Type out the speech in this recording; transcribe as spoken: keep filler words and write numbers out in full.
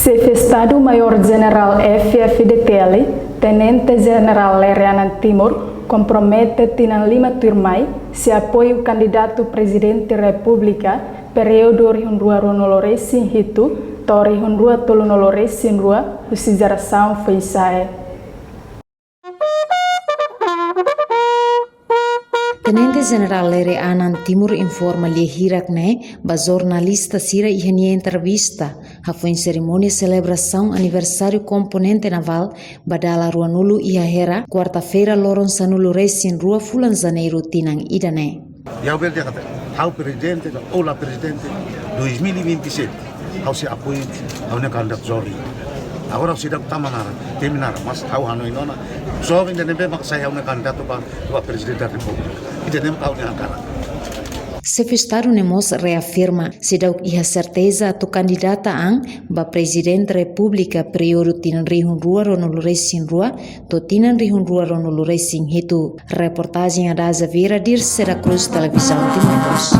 Xefe Estadu Maiór Jenerál F-FDTL, Tenente Jenerál Lere Anan Timur, kompromete tinan lima tuirmai sei apoiu kandidatu Prezidente Repúblika períodu rihun rua ruanulu resin hitu to'o rihun rua tolunulu resin rua husi jerasaun foin-sa'e. Tenente Jenerál Lere Anan Timur informa lia hirak ne'e ba jornalista sira iha nia entrevista hafoin serimónia selebrasaun aniversáriu Komponente Navál ba dala ruanulu iha Hera, kuarta-feira loron sanulu resin rua fulan Janeiru tinan ida-ne'e. Ha'u bele dehan katak, ha'u prezidente, ka ola prezidente, dois mil e vinte e sete, ha'u sei apoiu ha'u-nia kandidatu joven. Agora ha'u seidauk tama naran, temi naran, mas ha'u hanoin ona, joven ida-ne'ebé mak sai ha'u-nia kandidatu ba, ba Prezidente da Repúblika. Ida-ne'e mak ha'u-nia hakarak. Xefe Estadu ne'e mós reafirma seidauk iha serteza atu kandidata an ba Prezidente Repúblika períodu tinan rihun rua ruanulu resin rua to'o tinan rihun rua ruanulu resin hitu. Reportajen Adaza Vieira, Dirce da Cruz, Televizaun Timor Post.